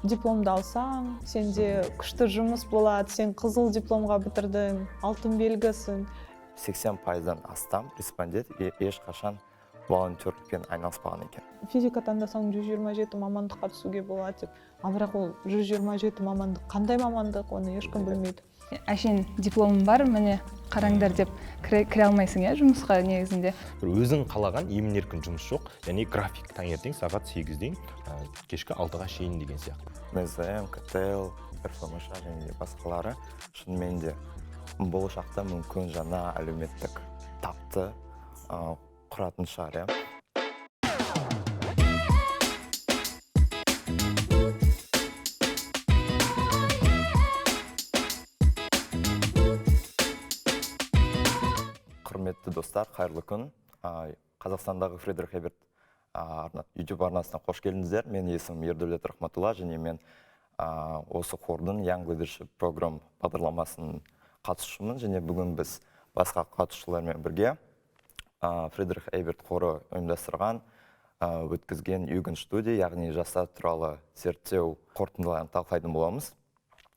Дипломды алсаң, сенде күшті жұмыс болады, сен қызыл дипломға бітірдің, алтын белгісің. 80%-дан астам респондент ешқашан волонтерлікпен айналыспаған екен. Физика таңдасаң, 127 мамандыққа түсуге болады деп. А бірақ ол 127 мамандық қандай мамандық, оны ешкім білмейді. Әшейін дипломым бар, міне, қараңдар деп кіре алмайсың, иә, жұмысқа негізінде. Бір өзің қалаған емін еркін жұмыс жоқ, және график таңертең сағат 8-ден кешкі 6-ға шейін деген сияқты. НЗМ, КТЛ, РФМШ және де басқалары шынымен де болашақта мүмкін жаңа әлеуметтік тапты құратын шығар, иә. Құрметті достар, қайырлы күн. Қазақстандағы Фридрих Эберт YouTube арнасына қош келдіңіздер. Менің есімім Ердәулет Рахматулла, және мен осы қордың Young Leadership Program бағдарламасының қатысушымын. Және бүгін біз басқа қатысушылармен бірге Фридрих Эберт қоры ұйымдастырған, өткізген Jugendstudie, яғни жастар туралы зерттеу қорытындыларын талқылайтын боламыз.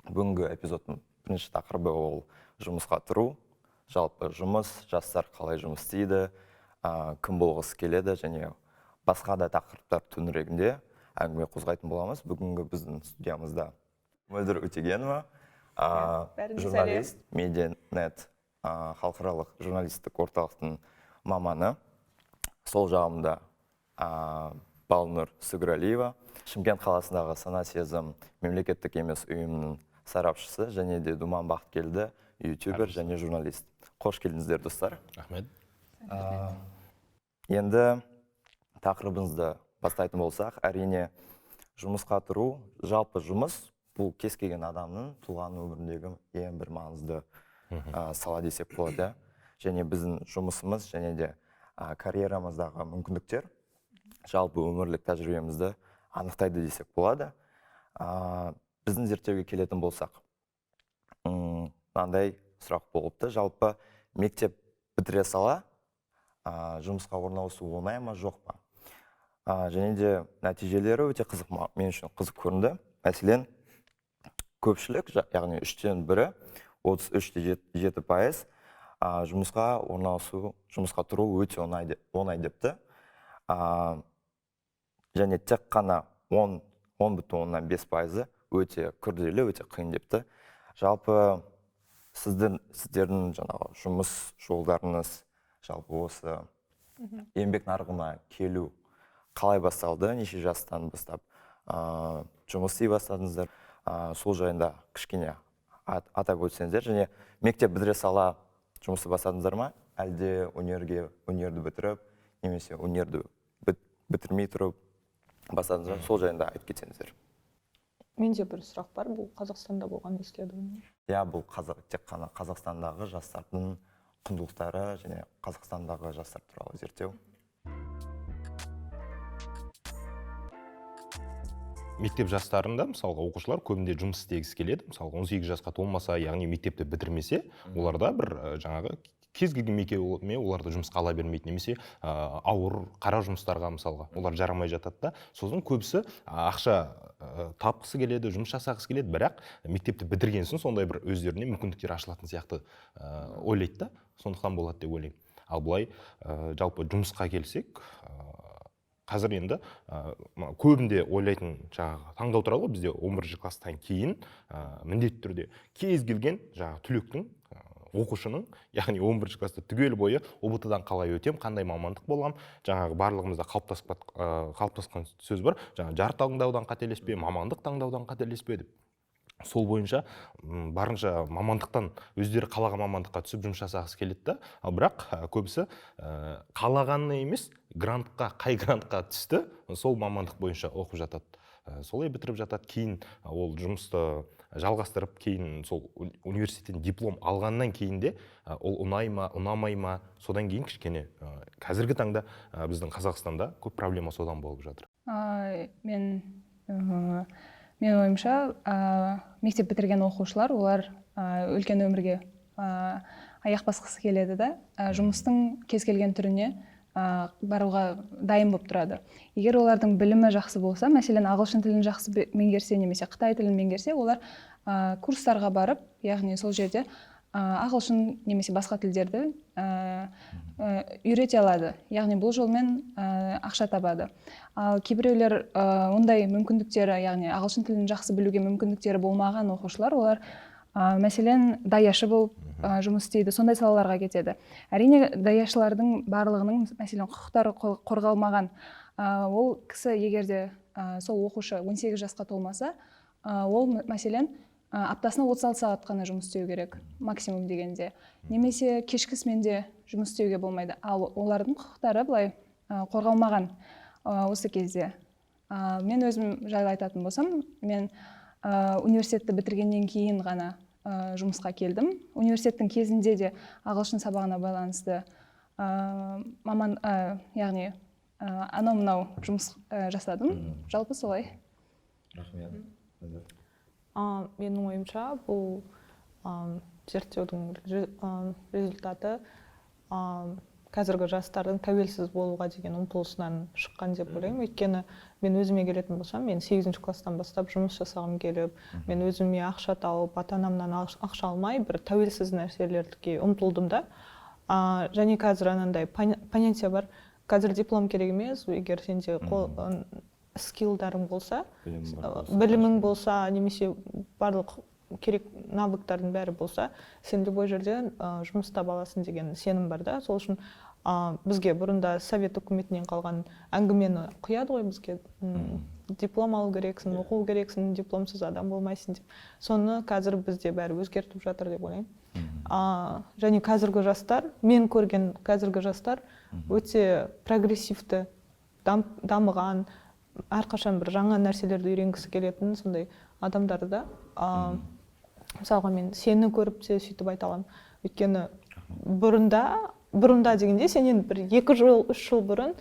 Бүгінгі эпизодтың бірінші тақырыбы ол жұмысқа тұру. Жалпы жұмыс, жастар қалай жұмыс істейді, кім болғысы келеді және басқа да тақырыптар төңірегінде әңгіме қозғайтын боламыз. Бүгінгі біздің студиямызда Мөлдір Өтегенова, Бәріне журналист, Медианет халықаралық журналистік орталықтың маманы. Сол жағымда Балнұр Сүгірәлиева, Шымкент қаласындағы Сана сезім мемлекеттік емес ұйымының сарапшысы, және де Думан Бақыткелді, ютубер және журналист. Қош келдіңіздер, достар. Рахмет. Енді тақырыбымызды бастайтын болсақ, әрине, жұмысқа тұру, жалпы жұмыс бұл кез келген адамның, тұлғаның өміріндегі ең бір маңызды сала десек болады, иә. Және біздің жұмысымыз және де карьерамыздағы мүмкіндіктер жалпы өмірлік тәжірибемізді анықтайды десек болады. Біздің зерттеуге келетін болсақ, мынандай сұрақ болыпты. Жалпы мектеп бітіре сала жұмысқа орналасу оңай ма, жоқ па? Және де нәтижелері өте қызық, мен үшін қызық көрінді. Мәселен, көпшілік, яғни үштен бірі, отыз үш те жеті пайыз, жұмысқа орналасу, жұмысқа тұру өте оңай депті. Және тек қана он бүтін оннан бес пайызы өте күрделі, өте қиын депті. Жалпы сіздердің жаңағы жұмыс жолдарыңыз, жалпы осы еңбек нарығына келу қалай басталды, неше жастан бастап жұмыс істей бастадыңыздар, сол жайында кішкене атап өтсеңіздер. Және мектеп бітіре сала жұмысты бастадыңыздар ма, әлде универді бітіріп немесе универді бітірмей тұрып бастадыңыздар ма, сол жайында айтып кетсеңіздер. Менде бір сұрақ бар, бұл Қазақстанда болған исследование. Иә, бұл тек қана Қазақстандағы жастардың құндылықтары және Қазақстандағы жастар туралы зерттеу. Мектеп жастарында, мысалға, оқушылар көбінде жұмыс істегісі келеді. Мысалға, 18 жасқа толмаса, яғни мектепті бітірмесе, оларда бір жаңағы кез келген мекеме оларды жұмысқа ала бермейді, немесе ауыр қара жұмыстарға, мысалға, олар жарамай жатады да. Сосын көбісі ақша тапқысы келеді, жұмыс жасағысы келеді, бірақ мектепті бітірген соң сондай бір өздеріне мүмкіндіктер ашылатын сияқты ойлайды да, сондықтан болады деп ойлаймын. Ал былай жалпы жұмысқа келсек, қазір енді көбінде ойлайтын жаңағы таңдау туралы ғой, бізде он бірінші класстан кейін міндетті түрде кез келген жаңағы түлектің, оқушының, яғни он бірінші класста түгел бойы ҰБТ-дан қалай өтем, қандай мамандық болам, жаңағы барлығымызда қалыптасқан сөз бар, жаңағы жар таңдаудан қателеспе, мамандық таңдаудан қателеспе деп. Сол бойынша барынша мамандықтан өздері қалаған мамандыққа түсіп жұмыс жасағысы келеді да. Ал бірақ көбісі қалағаны емес, грантқа, қай грантқа түсті, сол мамандық бойынша оқып жатады. Солай бітіріп жатады. Кейін ол жұмысты жалғастырып, кейін сол университеттен диплом алғаннан кейін де ол ұнай ма, ұнамай ма, содан кейін кішкене қазіргі таңда біздің Қазақстанда көп проблема содан болып жатыр. Менің ойымша, мектеп бітірген оқушылар, олар үлкен өмірге аяқ басқысы келеді да, жұмыстың кез келген түріне баруға дайын болып тұрады. Егер олардың білімі жақсы болса, мәселен, ағылшын тілін жақсы меңгерсе немесе қытай тілін меңгерсе, олар курстарға барып, яғни сол жерде ағылшын немесе басқа тілдерді үйрете алады. Яғни бұл жолмен ақша табады. Ал кейбіреулер ондай мүмкіндіктері, яғни ағылшын тілін жақсы білуге мүмкіндіктері болмаған оқушылар, олар мәселен, даяшы болып жұмыс істейді, сондай салаларға кетеді. Әрине, даяшылардың барлығының, мәселен, құқықтары қорғалмаған. Ол кісі егер де сол оқушы 18 жасқа толмаса, ол, мәселен, аптасына 36 сағат қана жұмыс істеу керек, максимум дегенде. Немесе кешкі сменде жұмыс істеуге болмайды. Ал олардың құқықтары былай қорғалмаған осы кезде. Мен өзім жайлы айтатын болсам, мен университетті бітіргеннен кейін ғана жұмысқа келдім. Университеттің кезінде де ағылшын сабағына байланысты маман, яғни анау мынау жұмыс жасадым. Жалпы солай. Рахмет. Менің ойымша, бұл зерттеудің результаты қазіргі жастардың тәуелсіз болуға деген ұмтылысынан шыққан деп ойлаймын. Өйткені мен өзіме келетін болсам, мен 8 класстан бастап жұмыс жасағым келіп, мен өзіме ақша тауып, ата анамнан ақша алмай, бір тәуелсіз нәрселерге ұмтылдым да. Және қазір анандай понятие бар, қазір диплом керек емес, егер сенде скиллдарың болса, білімің болса, немесе барлық керек навыктардың бәрі болса, сен любой жерден жұмыс таба аласың деген сенім бар да. Сол үшін бізге бұрында совет үкіметінен қалған әңгімені құяды ғой бізге, диплом алу керексің, оқу керексің, дипломсыз адам болмайсың деп. Соны қазір бізде бәрі өзгертіп жатыр деп ойлаймын. Және қазіргі жастар, мен көрген қазіргі жастар өте прогрессивті, дамыған, әрқашан бір жаңа нәрселерді үйренгісі келетін сондай адамдар да. Мысалға, мен сені көріп те сөйтіп айта аламын. Өйткені бұрында дегенде сенен бір 2 жыл, 3 жыл бұрын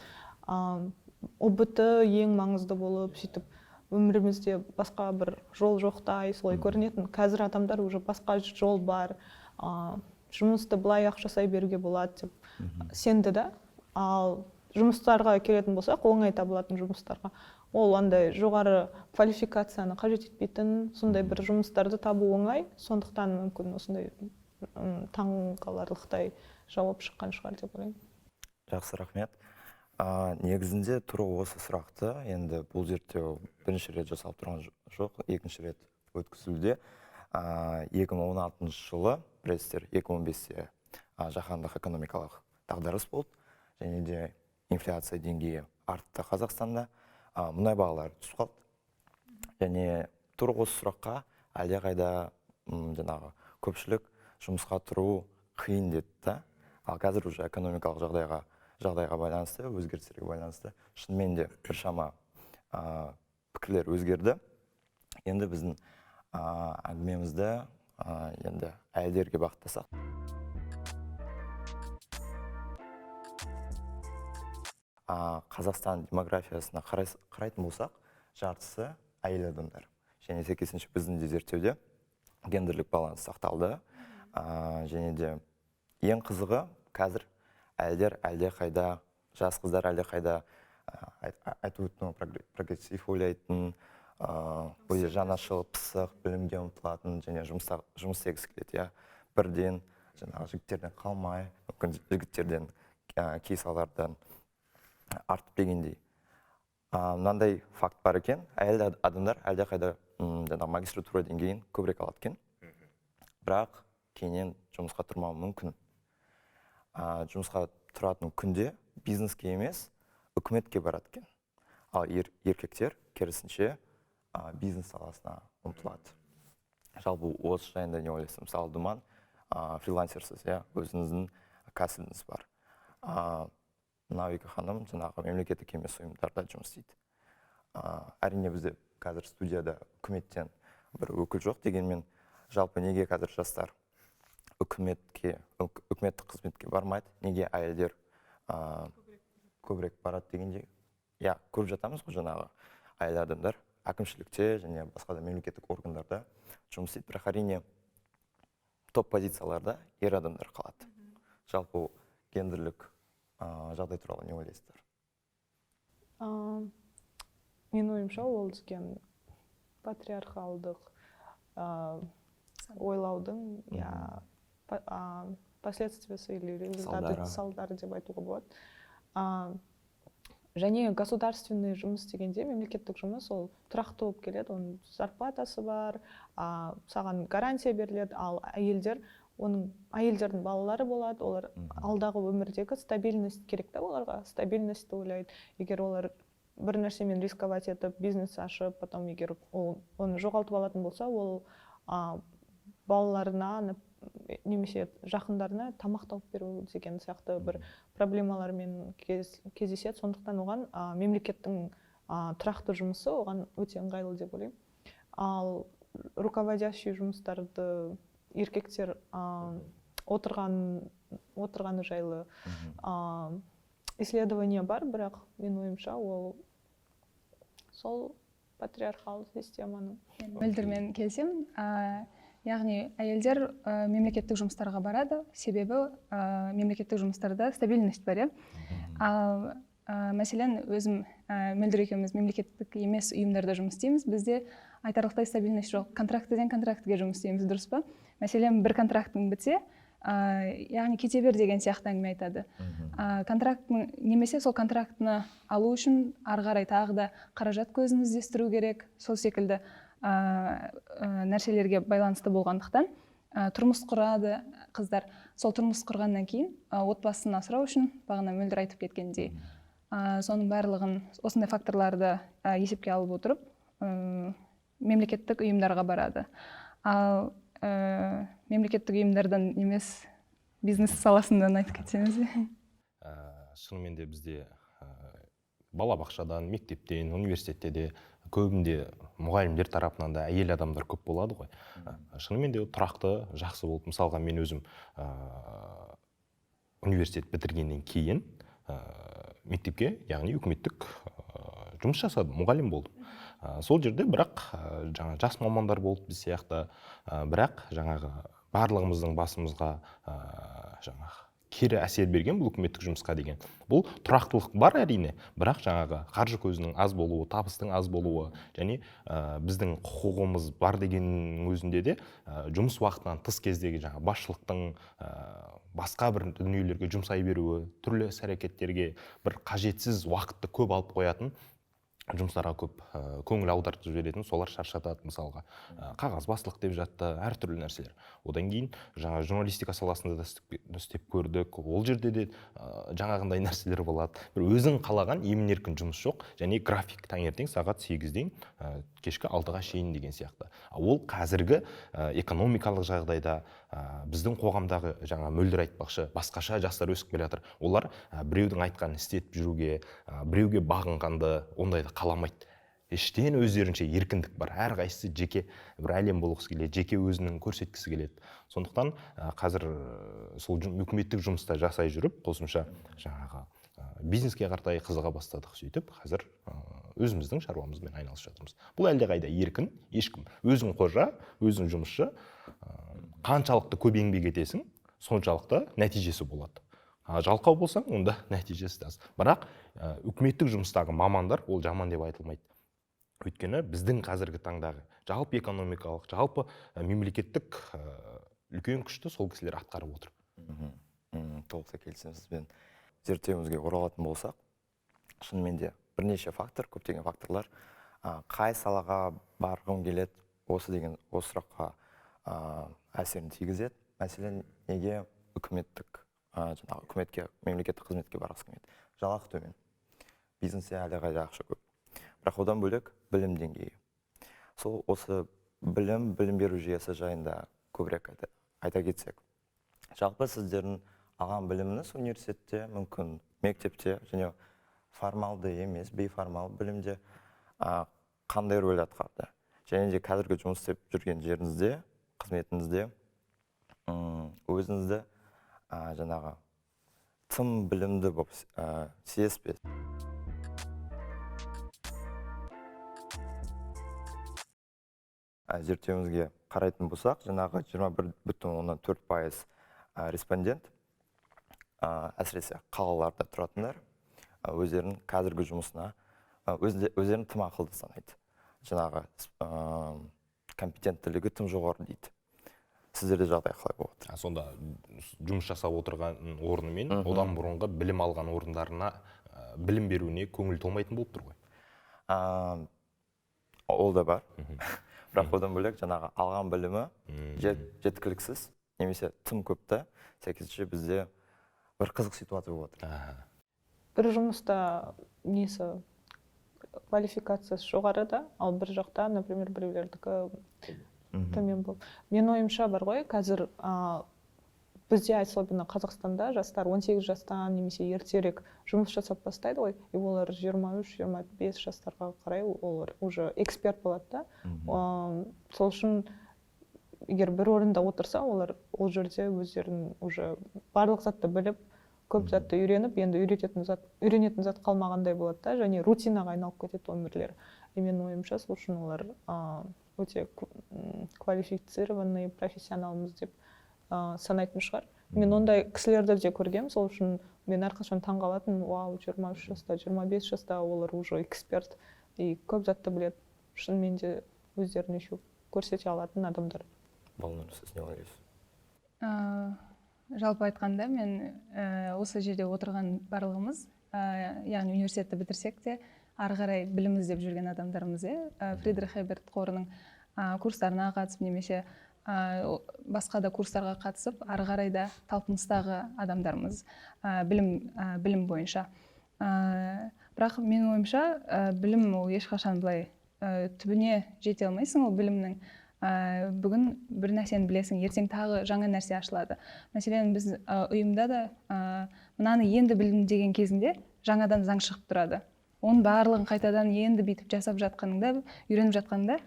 ҰБТ ең маңызды болып, сөйтіп өмірімізде басқа бір жол жоқтай солай көрінетін. Қазір адамдар уже басқа жол бар, жұмысты былай ақ жасай беруге болады деп сенді да. Ал жұмыстарға келетін болсақ, оңай табылатын жұмыстарға, ол андай жоғары квалификацияны қажет етпейтін сондай бір жұмыстарды табу оңай. Сондықтан мүмкін осындай таңқаларлықтай жауап шыққан шығар деп ойлаймын. Жақсы, рахмет. Негізінде тура осы сұрақты енді бұл зерттеу бірінші рет жасалып тұрған жоқ, екінші рет өткізілуде. 2016 жылы, білесіздер, 2015-те жаһандық экономикалық дағдарыс болды және де инфляция деңгейі артты Қазақстанда, мұнай бағалары түсіп қалды. Және тура осы сұраққа әлдеқайда жаңағы көпшілік жұмысқа тұру қиын деді да. Ал қазір уже экономикалық жағдайға байланысты, өзгерістерге байланысты шынымен де біршама пікірлер өзгерді. Енді біздің әңгімемізді енді әйелдерге бағыттасақ. Қазақстан демографиясына қарайтын болсақ, жартысы әйел адамдар. Және сәйкесінше біздің де зерттеуде гендерлік баланс сақталды. Және де ең қызығы, қазір әйелдер әлдеқайда, жас қыздар әлдеқайда, айтып өттім, прогрессив ойлайтын, өте жанашыл, пысық, білімге ұмтылатын және жұмыс істегісі келеді, иә. Бірден жаңағы жігіттерден қалмай, мүмкін жігіттерден, кей салалардан артып дегендей. Мынандай факт бар екен, әйел адамдар әлдеқайда, жаңағы магистратура деңгейін көбірек алады екен. Бірақ кейіннен жұмысқа тұрмауы мүмкін. Жұмысқа тұратын күнде бизнеске емес, үкіметке барады екен. Ал еркектер керісінше, бизнес саласына ұмтылады. Жалпы осы жайында не ойлайсыз? Мысалы, Думан, фрилансерсіз, иә, өзіңіздің кәсібіңіз бар. Мынау екі ханым жаңағы мемлекеттік емес ұйымдарда жұмыс істейді. Әрине бізде қазір студияда үкіметтен бір өкіл жоқ дегенмен, жалпы неге қазір жастар үкіметтік қызметке бармайды, неге әйелдер көбірек барады дегенде, иә, көріп жатамыз ғой, жаңағы әйел адамдар әкімшілікте және басқа да мемлекеттік органдарда жұмыс істейді, бірақ әрине топ позицияларда ер адамдар қалады. Жалпы гендерлік жағдай туралы не ойлайсыздар? Менің ойымша, ол деген патриархалдық ойлаудың, иә, последствиясы или результаты, Салдары. Салдары деп айтуға болады. Және государственный жұмыс дегенде, мемлекеттік жұмыс, ол тұрақты болып келеді, оның зарплатасы бар, саған гарантия беріледі. Ал әйелдер, оның әйелдердің балалары болады, олар алдағы өмірдегі стабильность керек та, оларға стабильностьті ойлайды. Егер олар бір нәрсемен рисковать етіп, бизнес ашып, потом егер ол оны жоғалтып алатын болса, ол балаларына немесе жақындарына тамақ тауып беру деген сияқты бір проблемалармен кездеседі. Сондықтан оған мемлекеттің тұрақты жұмысы оған өте ыңғайлы деп ойлаймын. Ал руководящий жұмыстарды еркектер отырғаны жайлы исследование бар, бірақ менің ойымша, ол сол патриархал системаның. Мөлдірмен келісемін. Яғни әйелдер мемлекеттік жұмыстарға барады, себебі мемлекеттік жұмыстарда стабильность бар, иә. Ал мәселен, өзім, Мөлдір екеуміз мемлекеттік емес ұйымдарда жұмыс істейміз, бізде айтарлықтай стабильность жоқ, контрактіден контрактіге жұмыс істейміз, дұрыс па? Мәселен, бір контрактың бітсе, яғни кете бер деген сияқты әңгіме айтады. Контрактінің немесе сол контрактіні алу үшін ары қарай тағы да қаражат көзін іздестіру керек. Сол секілді нәрселерге байланысты болғандықтан, тұрмыс құрады қыздар. Сол тұрмыс құрғаннан кейін отбасын асырау үшін, бағана Мөлдір айтып кеткендей, соның барлығын, осындай факторларды есепке алып отырып, мемлекеттік ұйымдарға барады. Ал мемлекеттік ұйымдардан емес, бизнес саласынан айтып кетсеңіз. Шынымен де бізде балабақшадан, мектептен, университетте де көбінде мұғалімдер тарапынан да әйел адамдар көп болады ғой. Шынымен де тұрақты жақсы болып, мысалға, мен өзім университет бітіргеннен кейін мектепке, яғни үкіметтік жұмыс жасадым, мұғалім болдым. Сол жерде бірақ жаңа жас мамандар болды біз сияқты, бірақ жаңағы барлығымыздың басымызға жаңағы кері әсер берген бұл үкіметтік жұмысқа деген. Бұл тұрақтылық бар әрине, бірақ жаңағы қаржы көзінің аз болуы, табыстың аз болуы және біздің құқығымыз бар дегеннің өзінде де жұмыс уақытынан тыс кездегі жаңа басшылықтың басқа бір дүниелерге жұмсай беруі, түрлі іс әрекеттерге бір қажетсіз уақытты көп алып қоятын жұмыстарға көп көңіл аудартып жіберетін, солар шаршатады мысалға. Қағазбастылық деп жатты, әртүрлі нәрселер. Одан кейін жаңа журналистика саласында да істеп көрдік. Ол жерде де жаңағындай нәрселер болады. Бір өзің қалаған емін еркін жұмыс жоқ және график таңертең сағат 8-ден кешкі 6-ға шейін деген сияқты. Ал ол қазіргі экономикалық жағдайда, біздің қоғамдағы жаңа Мөлдір айтпақшы, басқаша жастар өсіп келе жатыр. Олар біреудің айтқанын істетіп жүруге, біреуге бағынғанды, ондайды қаламайды. Іштен өздерінше еркіндік бар. Әрқайсысы жеке бір әлем болғысы келеді, жеке өзінің көрсеткісі келеді. Сондықтан қазір сол үкіметтік жұмыста жасай жүріп, қосымша жаңағы бизнеске қаратай қызыға бастадық. Сөйтіп қазір өзіміздің шаруамызбен айналысып жатырмыз. Бұл әлдеқайда еркін, ешкім. Өзің қожа, өзің жұмысшы, қаншалықты көп еңбек етесің, соншалықты нәтижесі болады. Жалқау болсаң, онда нәтижесі аз. Бірақ үкіметтік жұмыстағы мамандар ол жаман деп айтылмайды. Өйткені біздің қазіргі таңдағы жалпы экономикалық, жалпы мемлекеттік үлкен күшті сол кісілер атқарып отыр. Толықтай келісемін сізбен. Зерттеуімізге оралатын болсақ, шынымен де бірнеше фактор, көптеген факторлар, қай салаға барғым келеді, осы деген осы сұраққа әсерін тигізеді. Мәселен, неге үкіметтік, жаңағы үкіметке, мемлекеттік қызметке барғысы келмейді? Жалақы төмен, бизнесте әлдеқайда ақша көп. Бірақ одан бөлек білім деңгейі. Сол осы білім беру жүйесі жайында көбірек айта кетсек. Жалпы сіздердің алған біліміңіз университетте, мүмкін мектепте және формалды емес, бейформал білімде қандай рөл атқарды? Және де қазіргі жұмыс істеп жүрген жеріңізде, қызметіңізде, өзіңізді, жаңағы тым білімді болып сезесіз бе? Зерттеуімізге қарайтын болсақ, жаңағы 21,4% респондент Әсіресе қалаларда тұратындар өздерінің қазіргі жұмысына өздерін тым ақылды санайды. Жаңағы компетенттілігі тым жоғары дейді. Сіздерде жағдай қалай болып отыр? Сонда жұмыс жасап отырған орны мен одан бұрынғы білім алған орындарына білім беруіне көңіл толмайтын болып тұр ғой. Ол да бар. Бірақ одан бөлек жаңағы алған білімі жеткіліксіз немесе тым көп та. Сәйкесінше бізде бір қызық ситуация болып отыр. Бір жұмыста несі квалификациясы жоғары да, ал бір жақта, например, біреулердікі төмен болып. Менің ойымша бар ғой, қазір бізде, особенно Қазақстанда, жастар 18 жастан немесе ертерек жұмыс жасап бастайды ғой, и олар 23-25 жастарға қарай олар уже эксперт болады да. Сол үшін егер бір орында отырса, олар ол жерде өздерін уже барлық затты біліп, көп затты үйреніп, енді үйренетін зат қалмағандай болады да, және рутинаға айналып кетеді өмірлері. И менің ойымша, сол үшін олар өте квалифицированный профессионалмыз деп санайтын шығар. Мен ондай кісілерді де көргенмін, сол үшін мен әрқашан таңғалатынмын: вау, 23 жаста, 25 жаста олар уже эксперт и көп затты біледі, шынымен де өздерін еще көрсете алатын адамдар. Балнұр, сіз не ойлайсыз? Жалпы айтқанда, мен осы жерде отырған барлығымыз, яғни университетті бітірсек те, ары қарай білім іздеп жүрген адамдармыз, иә. Фридрих Эберт қорының курстарына қатысып немесе басқа да курстарға қатысып, ары қарай да талпыныстағы адамдармыз, білім бойынша. Бірақ менің ойымша, білім ол ешқашан былай түбіне жете алмайсың ол білімнің. Бүгін бір нәрсені білесің, ертең тағы жаңа нәрсе ашылады. Мәселен, біз ұйымда да мынаны енді білдім деген кезінде жаңадан заң шығып тұрады. Оның барлығын қайтадан енді бүйтіп жасап жатқаныңда, үйреніп жатқаныңда,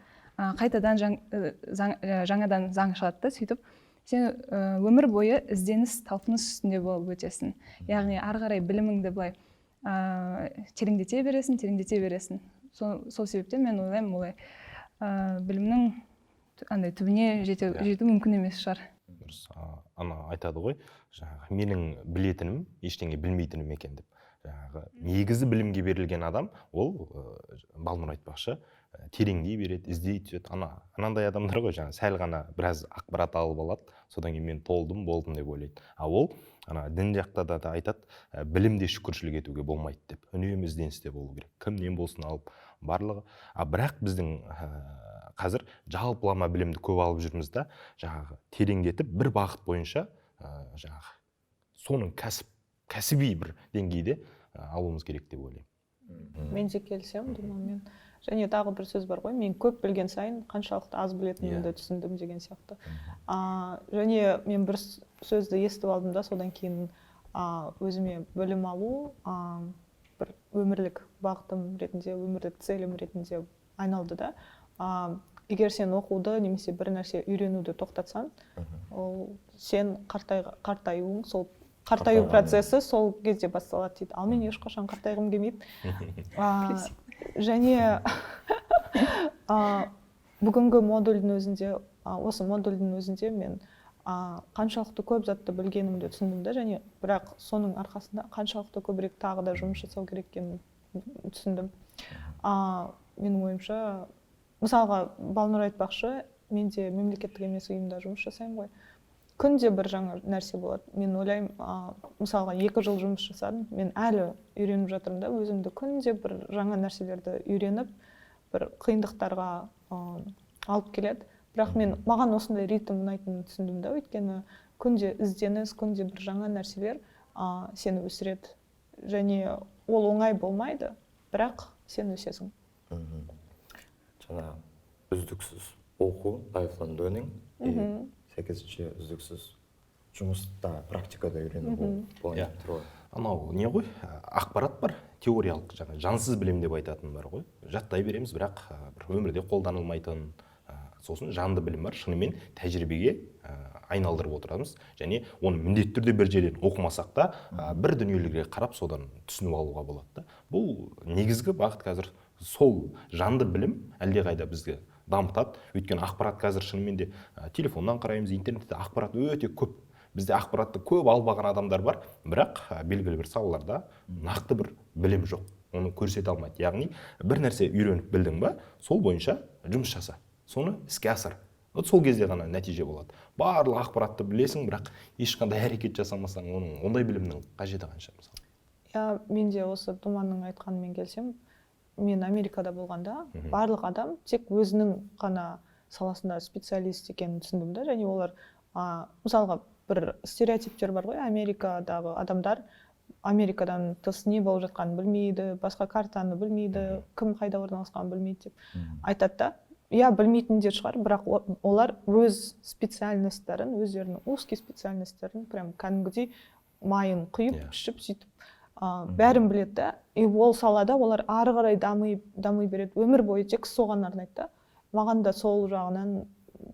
қайтадан жаңадан заң шығады да, сөйтіп сен өмір бойы ізденіс, талпыныс үстінде болып өтесің. Яғни ары қарай біліміңді былай тереңдете бересің, тереңдете бересің. Сол себептен мен ойлаймын, олай білімнің андай түбіне жету мүмкін емес шығар. Дұрыс. Ана айтады ғой, жаңағы менің білетінім ештеңе білмейтінім екен деп. Жаңағы негізі білімге берілген адам ол, Балнұр айтпақшы, тереңдей береді, іздей түседі. Анандай адамдар ғой, жаңағы сәл ғана біраз ақпарат алып алады, содан кейін мен толдым, болдым деп ойлайды. А ол ана дін жақта да айтады, білімде шүкіршілік етуге болмайды деп. Үнемі ізденісте болу керек. Кімнен болсын алып барлығы. А бірақ біздің қазір жалпылама білімді көп алып жүрміз да, жаңағы тереңдетіп бір бағыт бойынша, жаңағы соның кәсіби бір деңгейде алуымыз керек деп ойлаймын. Мен де келісемін Думанмен. Және тағы бір сөз бар ғой, мен көп білген сайын қаншалықты аз білетінімді түсіндім деген сияқты. Және мен бір сөзді естіп алдым да, содан кейін өзіме білім алу бір өмірлік бағытым ретінде, өмірлік целім ретінде айналды да. Егер сен оқуды немесе бір нәрсе үйренуді тоқтатсаң, ол сен қартаюың, сол қартаю Қартайған. процесі сол кезде басталады дейді. Ал мен ешқашан қартайғым келмейді. Және бүгінгі модульдің өзінде, осы модульдің өзінде мен қаншалықты көп затты білгенімді түсіндім да, және бірақ соның арқасында қаншалықты көбірек тағы да жұмыс жасау керек екенін түсіндім. Менің ойымша, мысалға, Балнұр айтпақшы, мен де мемлекеттік емес ұйымда жұмыс жасаймын ғой. Күнде бір жаңа нәрсе болады. Мен ойлаймын, мысалға, 2 жыл жұмыс жасадым, мен әлі үйреніп жатырмын да, өзімді күнде бір жаңа нәрселерді үйреніп, бір қиындықтарға алып келеді. Бірақ маған осындай ритм ұнайтынын түсіндім да, өйткені күнде ізденіс, күнде бір жаңа нәрселер сені өсіреді. Және ол оңай болмайды, бірақ сен өсесің. Жаңа үздіксіз оқу, lifelong learning, и сәйкесінше үздіксіз жұмыста, практикада үйрену болайын деп тұр ғой. Анау не ғой, ақпарат бар, теориялық, жаңа жансыз білім деп айтатын бар ғой. Жаттай береміз, бірақ бір өмірде қолданылмайтын, сосын жанды білім бар, шынымен тәжірибеге айналдырып отырамыз. Және оны міндетті түрде бір жерден оқымасақ та, бір дүниелерге қарап содан түсініп алуға болады да. Бұл негізгі бағыт қазір сол жанды білім әлдеқайда бізге дамытады. Өйткені ақпарат қазір шынымен де, телефоннан қараймыз, интернетте ақпарат өте көп. Бізде ақпаратты көп алып алған адамдар бар, бірақ белгілі бір салаларда нақты бір білім жоқ, оны көрсете алмайды. Яғни бір нәрсе үйреніп білдің ба, сол бойынша жұмыс жаса, соны іске асыр. Вот сол кезде ғана нәтиже болады. Барлық ақпаратты білесің, бірақ ешқандай әрекет жасамасаң, оның ондай білімнің қажеті қанша мысалы? Иә, мен де осы Думанның айтқанымен келсем, мен Америкада болғанда барлық адам тек өзінің ғана саласында специалист екенін түсіндім да, және олар, мысалға, бір стереотиптер бар ғой, Америкадағы адамдар Америкадан тыс не болып жатқанын білмейді, басқа картаны білмейді, кім қайда орналасқанын білмейді деп айтады да. Иә, білмейтін де шығар, бірақ олар өз специальностьтарын, өздерінің узкий специальностьтарын прям кәдімгідей майын құйып, ішіп, сөйтіп, бәрін біледі да. И ол салада олар ары қарай дами береді, өмір бойы тек соған арнайды да. Маған да сол жағынан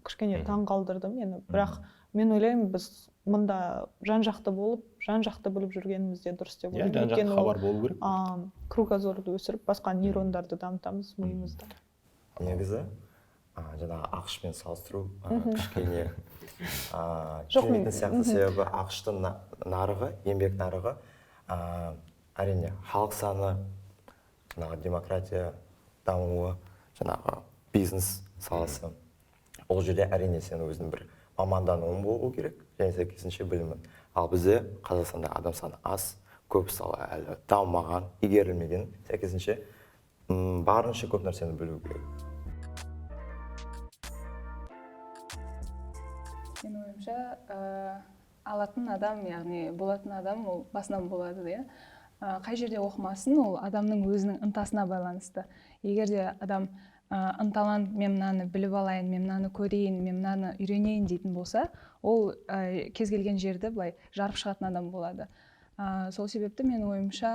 кішкене таң қалдырды мені. Бірақ мен ойлаймын, біз мында жан-жақты болып, жан-жақты біліп жүргеніміз де дұрыс деп Иә, ойлаймын. жан-жақты Өйткені ол, хабар болу керек. Кругозорды өсіріп, басқа нейрондарды дамытамыз миымызда. Негізі, жаңағы АҚШ-пен салыстыру, кішкене, Жоқ, келмейтін мен- сияқты, себебі АҚШ-тың нарығы, еңбек нарығы, әрине, халық саны, жаңағы демократия дамуы, жаңағы бизнес саласы. Ол жерде әрине сен өзің бір мамандануың болу керек және сәйкесінше білімің. Ал бізде Қазақстанда адам саны аз, көп сала әлі дамымаған, игерілмеген, сәйкесінше, барынша көп нәрсені білу керек. Менің ойымша, алатын адам, яғни болатын адам ол басынан болады, иә. Қай жерде оқымасын, ол адамның өзінің ынтасына байланысты. Егер де адам, ынталанып, мен мынаны біліп алайын, мен мынаны көрейін, мен мынаны үйренейін дейтін болса, ол, кез келген жерді былай жарып шығатын адам болады. Сол себепті менің ойымша,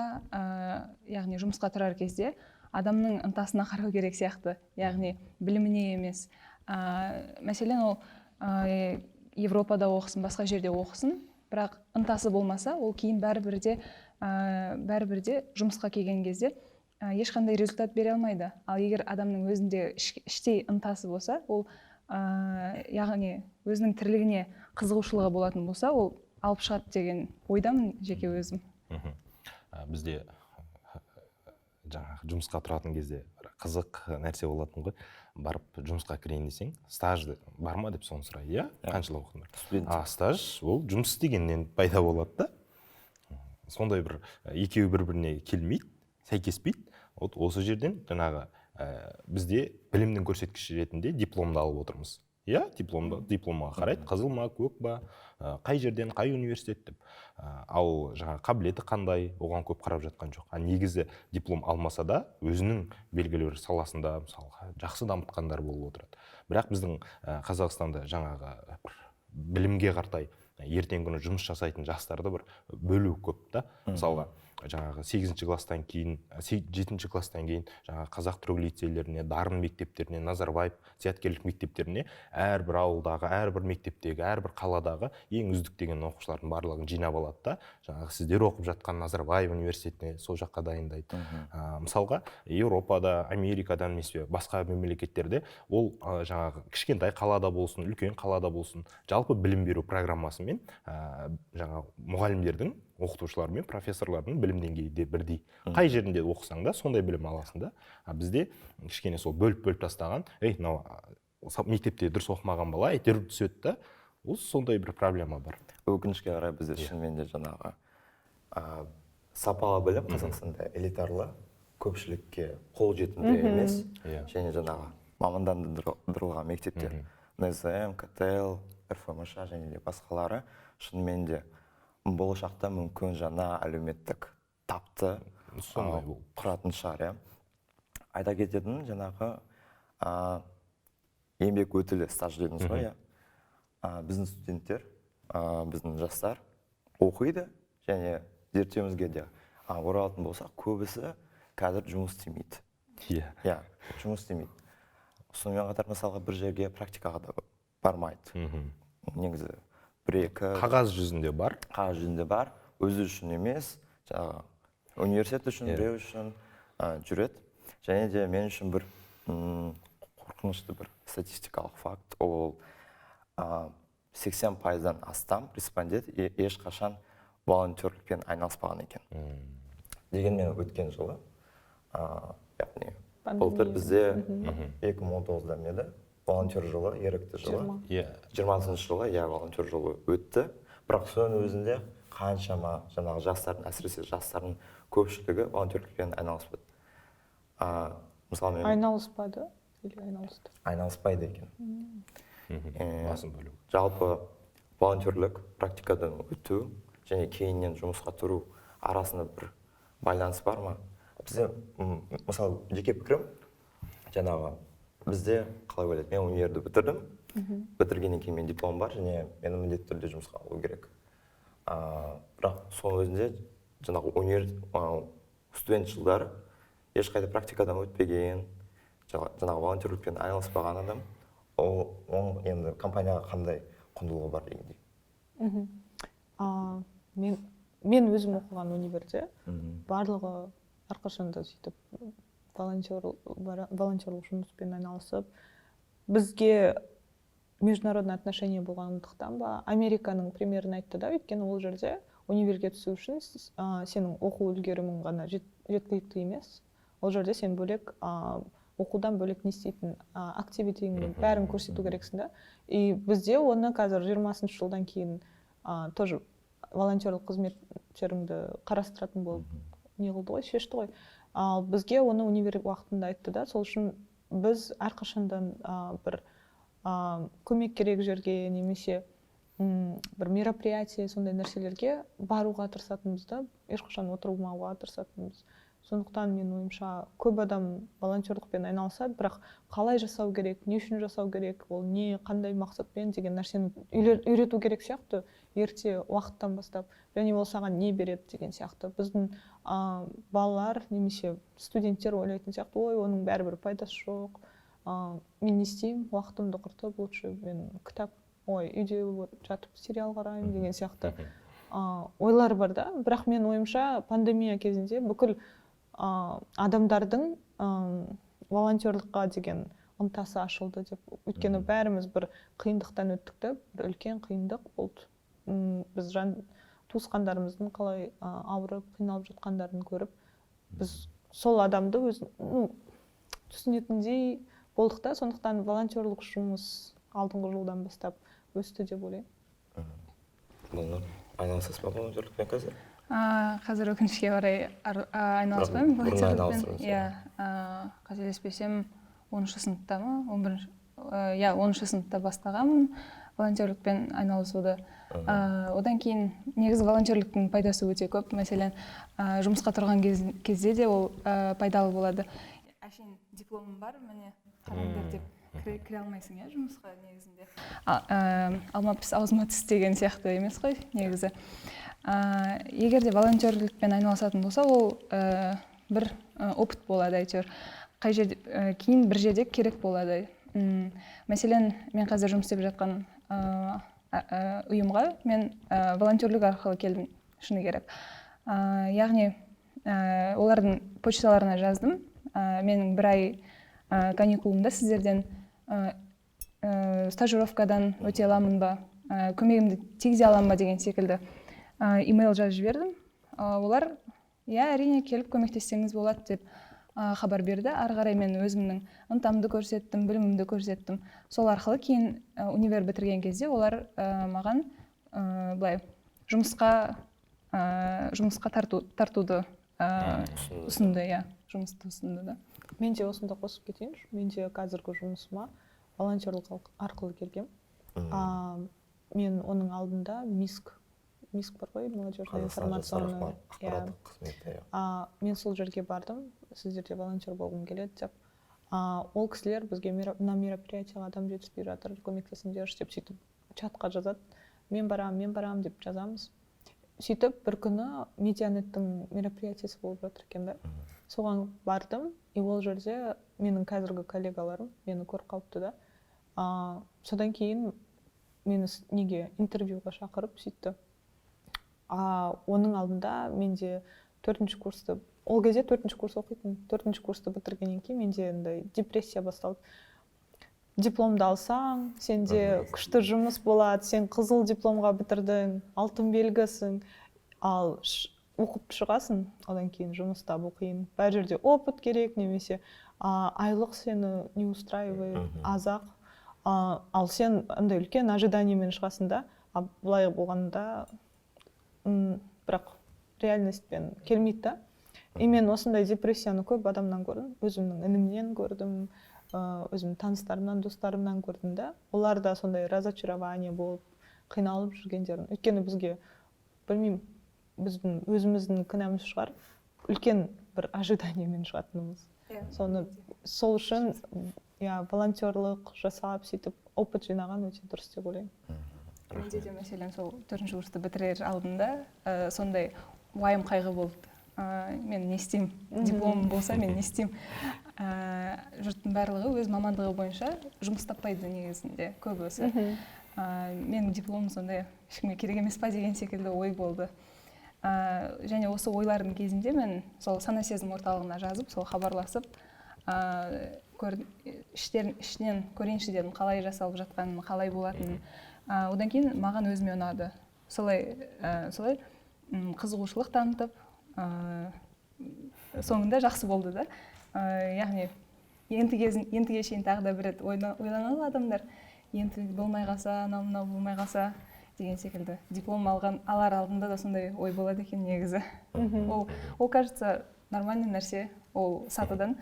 яғни жұмысқа тұрар кезде адамның ынтасына қарау керек сияқты, яғни біліміне емес. Мәселен, ол, Европада оқысын, басқа жерде оқысын, бірақ ынтасы болмаса, ол кейін бәрібір де жұмысқа келген кезде, ешқандай результат бере алмайды. Ал егер адамның өзінде іштей ынтасы болса, ол, яғни өзінің тірлігіне қызығушылығы болатын болса, ол алып шығады деген ойдамын жеке өзім. Бізде жаңағы жұмысқа тұратын кезде бір қызық нәрсе болатын ғой. Барып жұмысқа кірейін десең, стаж бар ма деп соны сұрайды, иә? Қанша жыл оқыдың? Студент. А стаж ол жұмыс істегеннен пайда болады да. Сондай бір екеуі бір-біріне келмейді, сәйкеспейді. Вот осы жерден жаңағы, бізде білімнің көрсеткіші ретінде дипломды алып отырмыз. Иә, дипломға қарайды, қызыл ма, көк па, қай жерден, қай университет деп. Ал жаңағы қабілеті қандай, оған көп қарап жатқан жоқ. А негізі диплом алмаса да өзінің белгілі бір саласында, мысалға, жақсы дамытқандар болып отырады. Бірақ біздің, Қазақстанда жаңағы бір білімге қаратай ертеңгі күні жұмыс жасайтын жастарды бір бөлу көп та. Мысалға, жаңағы сегізінші класстан кейін, жетінші класстан кейін жаңағы қазақ түрік лицейлеріне, дарын мектептеріне, Назарбаев зияткерлік мектептеріне әрбір ауылдағы, әрбір мектептегі, әрбір қаладағы ең үздік деген оқушылардың барлығын жинап алады да, жаңағы сіздер оқып жатқан Назарбаев университетіне сол жаққа дайындайды. Мысалға, Еуропада, Америкада немесе басқа мемлекеттерде ол, жаңағы кішкентай қалада болсын, үлкен қалада болсын, жалпы білім беру программасымен, жаңағы мұғалімдердің, оқытушылар мен профессорлардың білім деңгейі де бірдей. Қай жерінде оқысаң да сондай білім аласың да. А бізде кішкене сол бөліп-бөліп тастаған, ей, мынау, мектепте дұрыс оқымаған бала әйтеуір түседі да. Ол сондай бір проблема бар. Өкінішке қарай бізде шынымен де жаңағы, сапалы білім Қазақстанда элитарлы, көпшілікке қол жетімді емес. Және жаңағы мамандандырылған мектептер, НЗМ, КТЛ, РФМШ және де басқалары шынымен де болашақта мүмкін жаңа әлеуметтік тапты, Сондай болып. құратын шығар, иә. Айта кететінім жаңағы, еңбек өтілі, стаж дедіңіз ғой, иә. Біздің студенттер, біздің жастар оқиды және зерттеуімізге де, оралатын болсақ, көбісі қазір жұмыс істемейді. Иә, жұмыс істемейді. Сонымен қатар, мысалға, бір жерге практикаға да бармайды. Негізі бір-екі Қағаз жүзінде бар. Қағаз жүзінде бар, өзі үшін емес, жаңағы университет үшін, біреу үшін, жүреді. Және де мен үшін бір, қорқынышты бір статистикалық факт, ол, 80%-дан астам респондент ешқашан волонтерлікпен айналыспаған екен. Дегенмен өткен жылы, яғни былтыр Пандемия. Бізде 2019-да ма еді, волонтер жылы, ерікті жылы. Жиырма. Иә. 20-жылы, иә, волонтер жылы өтті, бірақ соның өзінде қаншама жаңағы жастардың, әсіресе жастардың көпшілігі волонтерлікпен айналыспады. Мысалы, мен Айналыспады или айналысты? Айналыспайды екен. Басым бөлігі. Жалпы волонтерлік практикадан өту және кейіннен жұмысқа тұру арасында бір байланыс бар ма? Бізде, мысалы, жеке пікірім, жаңағы бізде қалай ойлайды: мен универді бітірдім, бітіргеннен кейін мен диплом бар және мені міндетті түрде жұмысқа алу керек. Бірақ соның өзінде жаңағы универ, студент жылдары ешқайда практикадан өтпеген, жаңағы волонтерлікпен айналыспаған адам, ол оның енді компанияға қандай құндылығы бар дегендей. Мен өзім оқыған универде барлығы әрқашанда сөйтіп волонтерлық жұмыспен айналысып, бізге международный отношения болғандықтан ба, Американың примерін айтты да, өйткені ол жерде универге түсу үшін сенің оқу үлгерімің ғана жеткілікті емес, ол жерде сен бөлек, оқудан бөлек не істейтін activity іңді бәрін көрсету керексің да. И бізде оны қазір 20-жылдан кейін тоже волонтерлық қызметтеріңді қарастыратын болып не қылды ғой, шешті ғой. Ал бізге оны универ уақытында айтты да. Сол үшін біз әрқашандан бір көмек керек жерге немесе бір мероприятие, сондай нәрселерге баруға тырысатынбыз да, ешқашан отырмауға тырысатынбыз. Сондықтан менің ойымша, көп адам волонтерлықпен айналысады, бірақ қалай жасау керек, не үшін жасау керек, ол не, қандай мақсатпен деген нәрсені үйрету керек сияқты ерте уақыттан бастап және ол саған не береді деген сияқты. Біздің балалар немесе студенттер ойлайтын сияқты: ой, оның бәрібір пайдасы жоқ, мен не істеймін уақытымды құртып, лучше мен кітап, ой, үйде жатып сериал қараймын деген сияқты ойлар бар да. Бірақ менің ойымша, пандемия кезінде бүкіл адамдардың волонтерлыққа деген ынтасы ашылды деп, өйткені бәріміз бір қиындықтан өттік та, бір үлкен қиындық болды. Біз жан туысқандарымыздың қалай ауырып, қиналып жатқандарын көріп, біз сол адамды өз, ну, түсінетіндей болдық та. Сондықтан волонтерлық жұмыс алдыңғы жылдан бастап өсті деп ойлаймын. Балнұр, айналысасыз ба волонтерлікпен қазір? Қазір өкінішке орай айналыспаймын Бұрын волонтерлікпен. Айналыстыңыз, Иә, қателеспесем, 10-сыныпта ма, 11-, иә, 10-сыныпта бастағанмын волонтерлікпен айналысуды. Одан кейін негізі волонтерліктің пайдасы өте көп. Мәселен, жұмысқа тұрған кезде де ол пайдалы болады. Әшейін дипломым бар, міне, қараңдар деп кіре алмайсың, иә, жұмысқа негізінде. Алма піс, аузыма түс деген сияқты емес қой негізі. Егер де волонтерлікпен айналысатын болса, ол бір опыт болады әйтеуір. Қай жерде, кейін бір жерде керек болады. Мәселен, мен қазір жұмыс істеп жатқан ұйымға мен волонтерлік арқылы келдім, шыны керек. Яғни олардың почталарына жаздым. Менің бір ай каникулымда сіздерден стажировкадан өте аламын ба, көмегімді тигізе аламын ба деген секілді имейл жазып жібердім. Олар иә, әрине, келіп көмектессеңіз болады деп хабар берді. Ары қарай мен өзімнің ынтамды көрсеттім, білімімді көрсеттім. Сол арқылы кейін универ бітірген кезде олар маған былай жұмысқа тартуды ұсынды, иә, жұмысты ұсынды да. Мен де осында қосып кетейінші, мен де қазіргі жұмысыма волонтерлық арқылы келгем. Мен оның алдында МИСК бар ғой, молодежный Қазақстан жастар информационный, иә. Ақпараттық қызметі, иә. Мен сол жерге бардым, сіздерде волонтер болғым келеді деп. Ол кісілер бізге мына мероприятияға адам жетіспей жатыр, көмектесіңдерші деп сөйтіп чатқа жазады. Мен барамын, мен барамын деп жазамыз. Сөйтіп бір күні Медианеттің мероприятиесі болып жатыр екен да, соған бардым. И ол жерде менің қазіргі коллегаларым мені көріп қалыпты да. Содан кейін мені неге интервьюға шақырып сөйтті. Оның алдында менде төртінші курсты, ол кезде төртінші курс оқитын, төртінші курсты бітіргеннен кейін менде андай депрессия басталды. Дипломды алсаң, сенде күшті жұмыс болады, сен қызыл дипломға бітірдің, алтын белгісің. Ал оқып шығасың, одан кейін жұмыс табу қиын, бәр жерде опыт керек немесе айлық сені не устраивает, аз-ақ. Ал сен андай үлкен ожиданиемен шығасың да, а былай болғанда бірақ реальностьпен келмейді да. И мен осындай депрессияны көп адамнан көрдім, өзімнің інімнен көрдім, өзімнің таныстарымнан, достарымнан көрдім да. Олар да сондай разочарование болып, қиналып жүргендерін. Өйткені бізге, білмеймін, біздің өзіміздің кінәміз шығар, үлкен бір ожиданиемен шығатынымыз. Соны сол үшін, иә, волонтерлық жасап, сөйтіп опыт жинаған өте дұрыс деп ойлаймын. Менде де, мәселен, сол төртінші курсты бітірер алдында сондай уайым, қайғы болды. Мен не істеймін, дипломым болса, мен не істеймін? Жұрттың барлығы өз мамандығы бойынша жұмыс таппайды негізінде көбісі. Менің дипломым сондай ешкімге керек емес па деген секілді ой болды. Және осы ойлардың кезінде мен сол сана сезім орталығына жазып, сол хабарласып, ішінен көрейінші дедім, қалай жасалып жатқанын, қалай болатынын. Одан кейін маған өзіме ұнады, солай солай қызығушылық танытып, соңында жақсы болды да. Яғни ентіге шейін тағы да бір рет ойланады адамдар, енді болмай қалса, анау мынау болмай қалса деген секілді. Диплом алған алар алдында да сондай ой болады екен негізі. Ол, кажется, нормальный нәрсе, ол сатыдан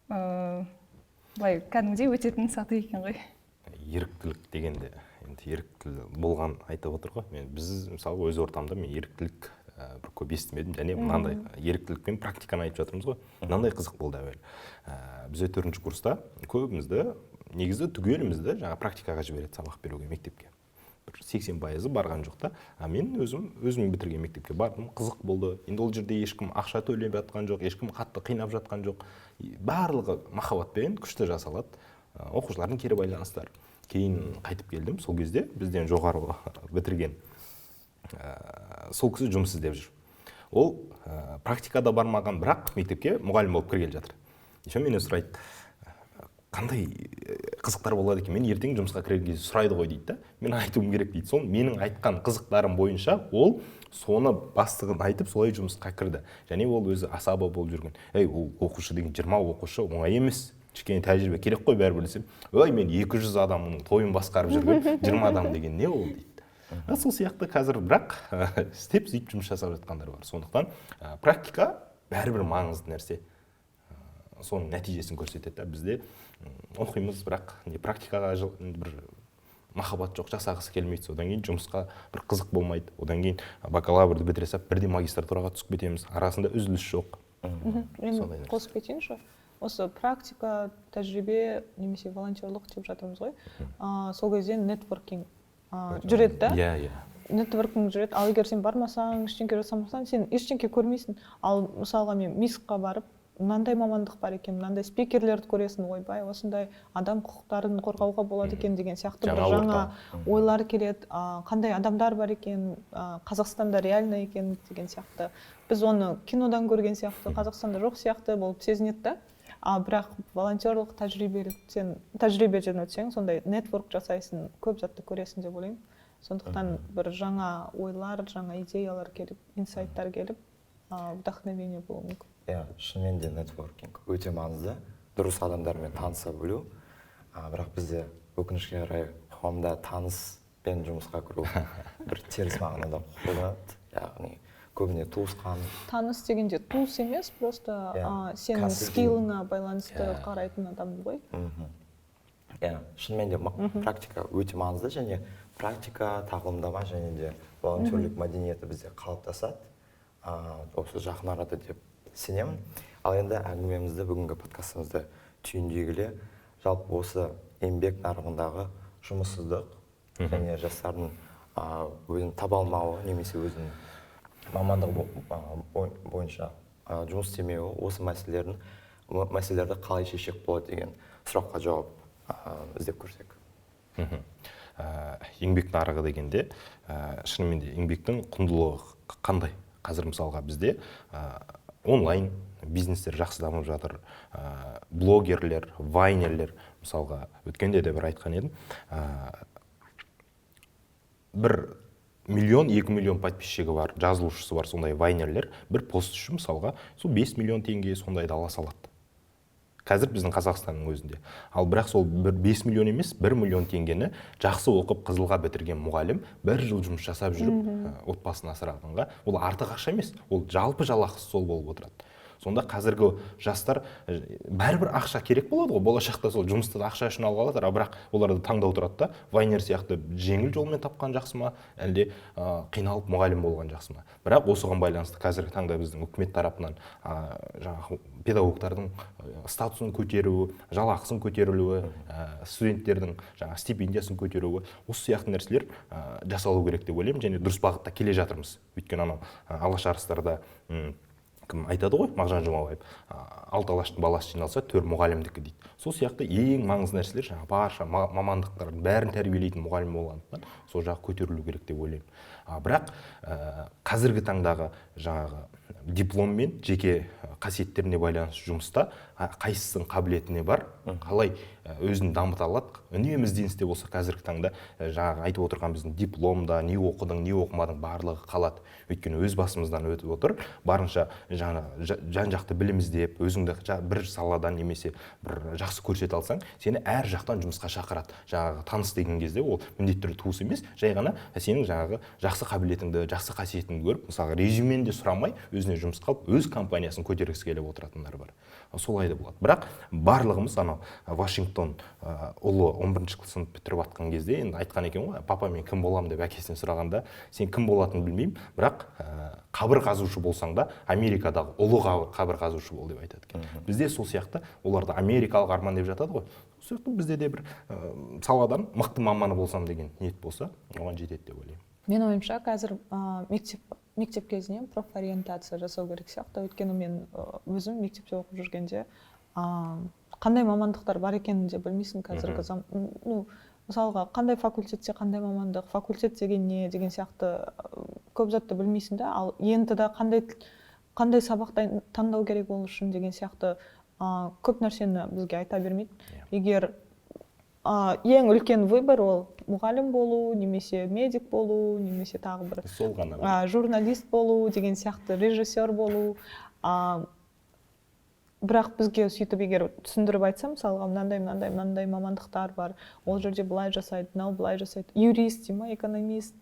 былай кәдімгідей өтетін саты екен ғой. Еріктілік дегенде, енді еріктілі болған айтып отыр ғой. Мен, біз, мысалы, өз ортамда мен еріктілік бір көп естімедім. Және мынандай еріктілік пен практиканы айтып жатырмыз ғой, мынандай қызық болды әуелі. Бізде төртінші курста көбімізді, негізі түгелімізді жаңа практикаға жібереді сабақ беруге мектепке. Бір 80%-ы барған жоқ та. А мен өзім бітірген мектепке бардым, қызық болды. Енді ол жерде ешкім ақша төлеп жатқан жоқ, ешкім қатты қинап жатқан жоқ. И барлығы махаббатпен күшті жасалады. Оқушылардың кері байланыстары. Кейін қайтып келдім, сол кезде бізден жоғары бітірген сол кісі жұмыс іздеп жүр. Ол практикада бармаған, бірақ мектепке мұғалім болып кіргелі жатыр. Еще менен сұрайды: «Қандай қызықтар болады екен, мен ертең жұмысқа кірген кезде сұрайды ғой», — дейді да, «мен айтуым керек», — дейді. Сол менің айтқан қызықтарым бойынша ол соны бастығын айтып, солай жұмысқа кірді. Және ол өзі асаба болып жүрген. «Ей, ол оқушы деген, 20 оқушы оңай емес, кішкене тәжірибе керек қой бәрібір», — десем, «Ой, мен 200 адамның тойын басқарып жүргенмін, 20 адам деген не ол?» — дейді. Сол сияқты қазір бірақ істеп, сөйтіп жұмыс жасап жатқандар бар. Сондықтан практика бәрібір маңызды нәрсе, соның нәтижесін көрсетеді да. Бізде оқимыз, бірақ не практикаға бір махаббат жоқ, жасағысы келмейді. Содан кейін жұмысқа бір қызық болмайды. Одан кейін бакалаврды бітіре салып, бірден магистратураға түсіп кетеміз, арасында үзіліс жоқ. Мен Сондай нәрсе. қосып кетейінші. Осы практика, тәжірибе немесе волонтерлық деп жатырмыз ғой, сол кезде нетворкинг жүреді да. иә иә Нетворкинг жүреді. Ал егер сен бармасаң, ештеңке жасамасаң, сен ештеңке көрмейсің. Ал мысалға, мен МИСК-қа барып, мынандай мамандық бар екен, мынандай спикерлерді көресің, ойбай, осындай адам құқықтарын қорғауға болады екен деген сияқты бір Жаңа жаңа орта. ойлар келеді. Қандай адамдар бар екен, Қазақстанда реально екен деген сияқты. Біз оны кинодан көрген сияқты, Қазақстанда жоқ сияқты болып сезінеді да. А бірақ волонтерлық тәжірибеліктен, тәжірибеден өтсең, сондай нетворк жасайсың, көп затты көресің деп ойлаймын. Сондықтан бір жаңа ойлар, жаңа идеялар келіп, инсайттар келіп, вдохновение болуы мүмкін. Иә, шынымен де нетворкинг өте маңызды, дұрыс адамдармен таныса білу. Бірақ бізде, өкінішке қарай, қоғамда таныспен жұмысқа кіру бір теріс мағынада қолданады, яғни көбіне туысқан. Таныс дегенде туыс емес, просто Иә, сенің кәсіби. скиллыңа байланысты қарайтын адам ғой. Иә, шынымен де практика өте маңызды. Және практика, тағылымдама және де волонтерлік мәдениеті бізде қалыптасады осы жақын арада деп сенемін. Ал енді әңгімемізді, бүгінгі подкастымызды түйіндей келе, жалпы осы еңбек нарығындағы жұмыссыздық және жастардың өзін таба алмауы немесе өзінің мамандығы бойынша жұмыс істемеуі, осы мәселелерді қалай шешсек болады деген сұраққа жауап іздеп көрсек. Еңбек нарығы дегенде, шынымен де еңбектің құндылығы қандай? Қазір, мысалға, бізде онлайн бизнестер жақсы дамып жатыр, блогерлер, вайнерлер. Мысалға, өткенде де бір айтқан едім, 1 миллион, 2 миллион подписчигі бар, жазылушысы бар сондай вайнерлер бір пост үшін, мысалға, сол 5 миллион теңге сондайды ала салады қазір біздің Қазақстанның өзінде. Ал бірақ сол бір 5 миллион емес, 1 миллион теңгені жақсы оқып, қызылға бітірген мұғалім бір жыл жұмыс жасап жүріп, отбасын асырағанға ол артық ақша емес, ол жалпы жалақысы сол болып отырады. Сонда қазіргі жастар, бәрібір ақша керек болады ғой болашақта, сол жұмысты да ақша үшін алып алады, бірақ оларда таңдау тұрады да: вайнер сияқты жеңіл жолмен тапқан жақсы ма, әлде қиналып мұғалім болған жақсы ма? Бірақ осыған байланысты қазіргі таңда біздің үкімет тарапынан жаңағы педагогтардың статусын көтеруі, жалақысын көтерілуі, студенттердің жаңағы стипендиясын көтеруі, осы сияқты нәрселер жасалу керек деп ойлаймын. Және дұрыс бағытта келе жатырмыз, өйткені анау Алаш арыстарда кім айтады ғой, Мағжан Жұмабаев, «Алты алаштың баласы жиналса, төр мұғалімдікі» дейді. Сол сияқты ең маңызды нәрселер, жаңағы барша мамандықтардың бәрін тәрбиелейтін мұғалім болғандықтан, сол жағы көтерілу керек деп ойлаймын. Бірақ қазіргі таңдағы жаңағы дипломмен жеке қасиеттеріне байланысты жұмыста қайсысының қабілетіне бар, қалай өзін дамыта алады, үнемі ізденісте болса, қазіргі таңда жаңағы айтып отырған біздің дипломда, не оқыдың, не оқымадың, барлығы қалады. Өйткені өз басымыздан өтіп отыр. Барынша жаңа жан жақты білім іздеп, өзіңді бір саладан немесе бір жақсы көрсете алсаң, сені әр жақтан жұмысқа шақырады. Жаңағы таныс деген кезде ол міндетті түрде туыс емес, жай ғана сенің жаңағы жақсы қабілетіңді, жақсы қасиетіңді көріп, мысалға, резюмені де сұрамай, өзіне жұмысқа алып, өз компаниясын көтергісі келіп отыратындар бар. Солай да болады. Бірақ барлығымыз анау Вашингтон ұлы 11 сынып бітіріп жатқан кезде енді айтқан екен ғой: «Папа, мен кім боламын?» – деп әкесінен сұрағанда, «Сен кім болатынын білмеймін, бірақ қабір қазушы болсаң да, Америкадағы ұлы қабір қазушы бол», – деп айтады екен. Бізде сол сияқты, оларда америкалық арман деп жатады ғой, сол сияқты бізде де бір саладан мықты маманы болсам деген ниет болса, оған жетеді деп ойлаймын. Менің ойымша, қазір мектеп кезінен профориентация жасау керек сияқты. Өйткені мен өзім мектепте оқып жүргенде қандай мамандықтар бар екенін де білмейсің қазіргі ну, мысалға, қандай факультетте қандай мамандық, факультет деген не деген сияқты көп затты білмейсің да. Ал ЕНТ да қандай сабақ таңдау керек ол үшін деген сияқты көп нәрсені бізге айта бермейді. Егер ең үлкен выбор ол мұғалім болу немесе медик болу немесе тағы бір сол ғана журналист болу деген сияқты, режиссер болу. Бірақ бізге сөйтіп егер түсіндіріп айтса, мысалға, мынандай, мынандай, мынандай мамандықтар бар, ол жерде былай жасайды, мынау былай жасайды, юрист дей ма, экономист,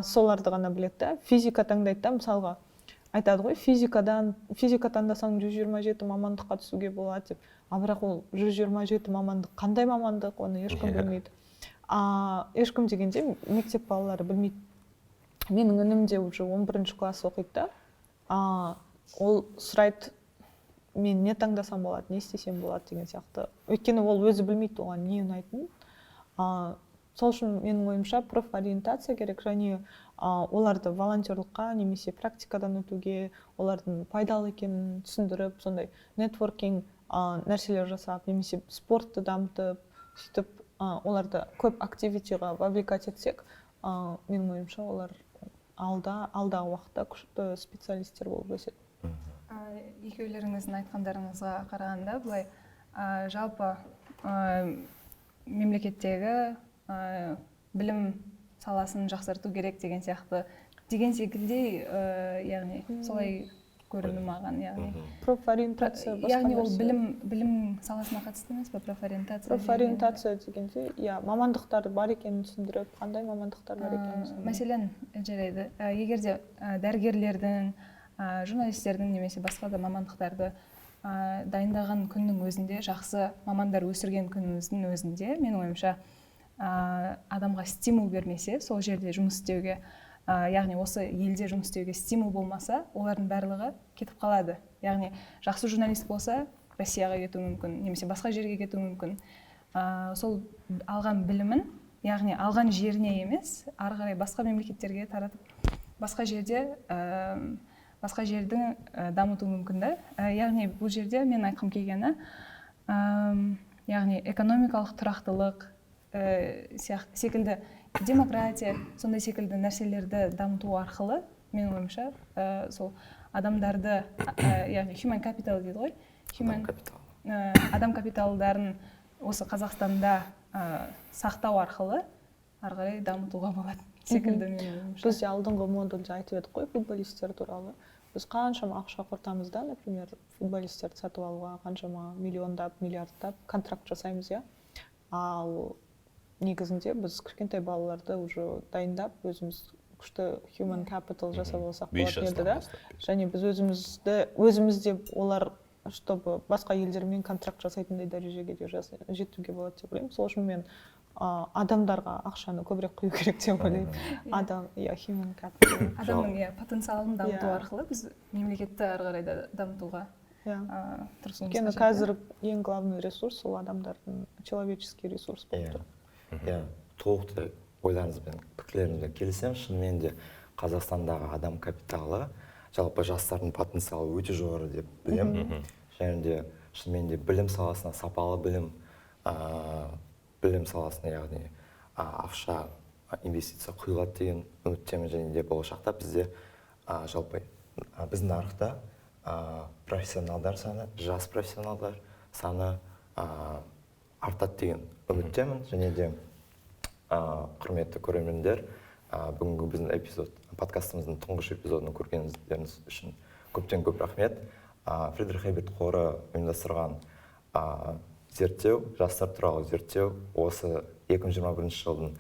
соларды ғана біледі да, физика таңдайды да. Мысалға, айтады ғой, физика таңдасаң, 127 мамандыққа түсуге болады деп. А бірақ ол 127 мамандық қандай мамандық, оны ешкім білмейді. Ешкім дегенде, мектеп балалары білмейді. Менің інім де уже 11 класс оқиды да, ол сұрайды: «Мен не таңдасам болады, не істесем болады?» деген сияқты. Өйткені ол өзі білмейді оған не ұнайтынын. Сол үшін, менің ойымша, профориентация керек және оларды волонтерлыққа немесе практикадан өтуге, олардың пайдалы екенін түсіндіріп, сондай нетворкинг нәрселер жасап немесе спортты дамытып, сөйтіп оларды көп activity ға вовлекать етсек, менің ойымша, олар алдағы уақытта күшті специалисттер болып өседі. Екеулеріңіздің айтқандарыңызға қарағанда, былай, жалпы мемлекеттегі білім саласын жақсарту керек деген сияқты, деген секілдей, яғни солай көрінді маған, яғни Профориентация басқа яғни ол нәрсе. білім саласына қатысты емес па профориентация деген? Профориентация дегенде, иә, мамандықтар бар екенін түсіндіріп, қандай мамандықтар бар екенін түсіндіріп. Мәселен, жарайды, егер де дәрігерлердің, журналистердің немесе басқа да мамандықтарды дайындаған күннің өзінде, жақсы мамандар өсірген күніміздің өзінде, менің ойымша, адамға стимул бермесе сол жерде жұмыс істеуге, яғни осы елде жұмыс істеуге стимул болмаса, олардың барлығы кетіп қалады. Яғни жақсы журналист болса, Россияға кетуі мүмкін немесе басқа жерге кетуі мүмкін. Сол алған білімін, яғни алған жеріне емес, ары қарай басқа мемлекеттерге таратып, басқа жерде басқа жердің дамыту мүмкін да. Яғни бұл жерде мен айтқым келгені, яғни экономикалық тұрақтылық секілді, демократия, сондай секілді нәрселерді дамыту арқылы, менің ойымша, сол адамдарды, яғни human capital дейді ғой, human Адам капиталы. Адам капиталдарын осы Қазақстанда сақтау арқылы ары қарай дамытуға болады секілді, менің ойымша. Біз де алдыңғы модульде айтып едік қой футболисттер туралы. Біз қаншама ақша құртамыз да, например, футболистерді сатып алуға қаншама миллиондап, миллиардтап контракт жасаймыз, иә. Ал негізінде біз кішкентай балаларды уже дайындап, өзіміз күшті human capital жасап алсақ 5 болатын еді жастан да. бастап. Және біз өзімізді өзіміз де олар, чтобы басқа елдермен контракт жасайтындай дәрежеге де жетуге болады деп ойлаймын. Сол үшін мен адамдарға ақшаны көбірек құю керек деп ойлаймын. Адам, иә, human capital. Адамның, иә, потенциалын дамыту арқылы біз мемлекетті ары қарай да дамытуға тырысуымыз Өйткені қажет, иә. қазір ең главный ресурс ол адамдардың человеческий ресурс болып тұр. Иә, толықтай ойларыңызбен, пікірлеріңізбен келісемін. Шынымен де, Қазақстандағы адам капиталы, жалпы жастардың потенциалы өте жоғары деп білемін. Және де шынымен де білім саласына, сапалы білім, білім саласына, яғни ақша, инвестиция құйылады деген үміттемін. Және де болашақта бізде жалпы біздің нарықта профессионалдар саны, жас профессионалдар саны артады деген үміттемін. Және де құрметті көрермендер, бүгінгі біздің эпизод, подкастымыздың тұңғыш эпизодын көргеніңіздеріңіз үшін көптен көп рахмет. Фридрих Эберт қоры ұйымдастырған зерттеу, жастар туралы зерттеу осы 2021 жылдың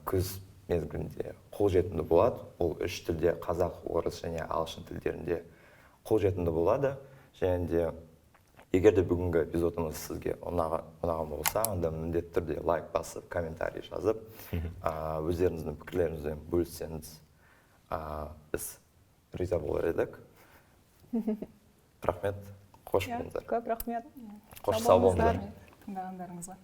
күз мезгілінде қолжетімді болады. Ол үш тілде, қазақ, орыс және ағылшын тілдерінде қолжетімді болады. Және де егер де бүгінгі эпизодымыз сізге ұнаған болса, онда міндетті түрде лайк басып, комментарий жазып, өздеріңіздің пікірлеріңізбен бөліссеңіз, біз риза болар едік. Рахмет, қош болыңыздар. Көп рахмет. Қош, сау болыңыздар. Тыңдағандарыңызға.